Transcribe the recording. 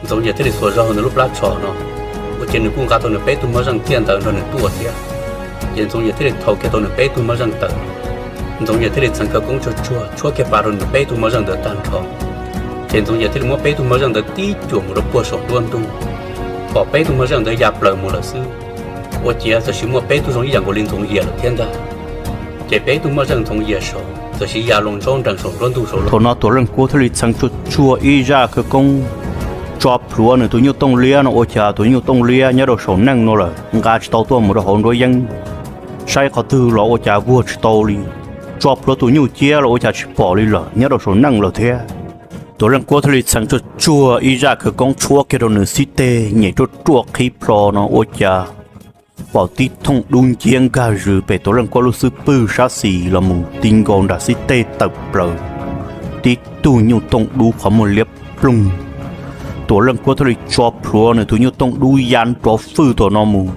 Ntxoov Yias thiaj li xuas zog nws lub plab tsho no, ua ciav nws kuj nqa tau nws peb tug moj zeej tiaj ntawd nrog nws tuaj thiab. Ces Ntxoov Yias thiaj li thau kiag tau nws peb tug moj zeej ntawd. Ntxoov Yias thiaj li txheev khawv koob tsuag tsuag tshuab kiag pa rau nws peb tug moj zeej ntawd tag nrho. Ces Ntxoov Yias thiaj li muab peb tug moj zeej ntawd tib cuam mus rau puag saum nruab ntug, pom peb tug moj zeej ntawd ya plaws mus lawm xwb. Ua ciav txawm sis muaj peb tug zoo ib yam nkaus li Ntxoov Yias lawm thiab ntag. Ces peb tug moj zeej Ntxoov Yias saud txawm sis ya loo ntsob nrees saum nruab ntug saud lawm. Thaum no Tuam Leej Kuab thiaj li txheev tsuag tsuag ib zaj khawv koob tso plhuav nws tus nyuj tooj liab no, ua cas tus nyuj tooj liab nyob rau saum neej no lawm nqa tsis tau tuaj mus rau hauv nruab yeeb. Saib qhov twg los ua cas vuag tsis tau li, tso plhuav tus nyuj ciab los ua cas tsis pom li lawm, nyob rau saum neej lawm thiab. Tuam Leej Kuab thiaj li txheev tsuag tsuag ib zaj khawv koob tshuab kiag rau nws xib teg nyem ruaj ruaj qhib plho no, ua cas pom tib thooj dub nciab nkag zws pem Tuam Leej Kuab lub xub pwg sab xis los mus ti nkaus nram xib teg tawm plaws. Tib tug nyuj tooj dub qhov muag liab ploog. Tuam Leej Kuab thiaj li tso plhuav nws tus nyuj tooj dub ya nrov fwj tom no mus,